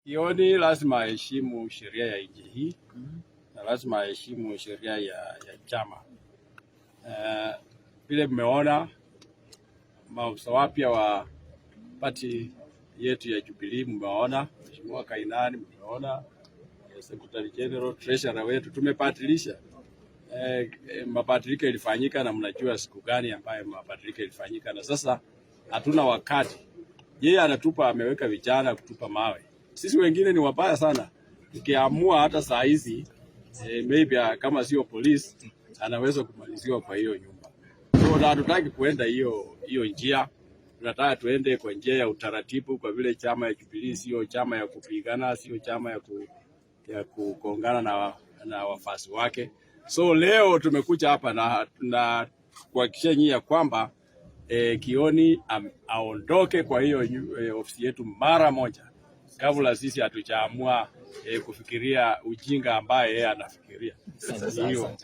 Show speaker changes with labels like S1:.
S1: Kioni lazima aheshimu sheria ya nchi hii na lazima aheshimu sheria ya chama. Vile mmeona maafisa wapya wa party yetu ya Jubilee, mmeona Mheshimiwa Kainani, mmeona Secretary General, Treasurer wetu tumebadilisha. Mabadiliko ilifanyika na mnajua siku gani ambayo mabadiliko ilifanyika, na sasa hatuna wakati. Yeye anatupa, ameweka vijana kutupa mawe. Sisi wengine ni wabaya sana, tukiamua hata saa hizi maybe kama sio polisi anaweza kumaliziwa kwa hiyo nyumba. So hatutaki kuenda hiyo hiyo njia, tunataka tuende kwa njia ya utaratibu, kwa vile chama ya Jubilee sio chama ya kupigana, sio chama ya kugongana na wafuasi wake. So leo tumekuja hapa na kuhakikisha nyinyi ya kwamba Kioni aondoke kwa hiyo ofisi yetu mara moja kabla sisi hatujaamua kufikiria ujinga ambaye yeye anafikiria. Hiyo.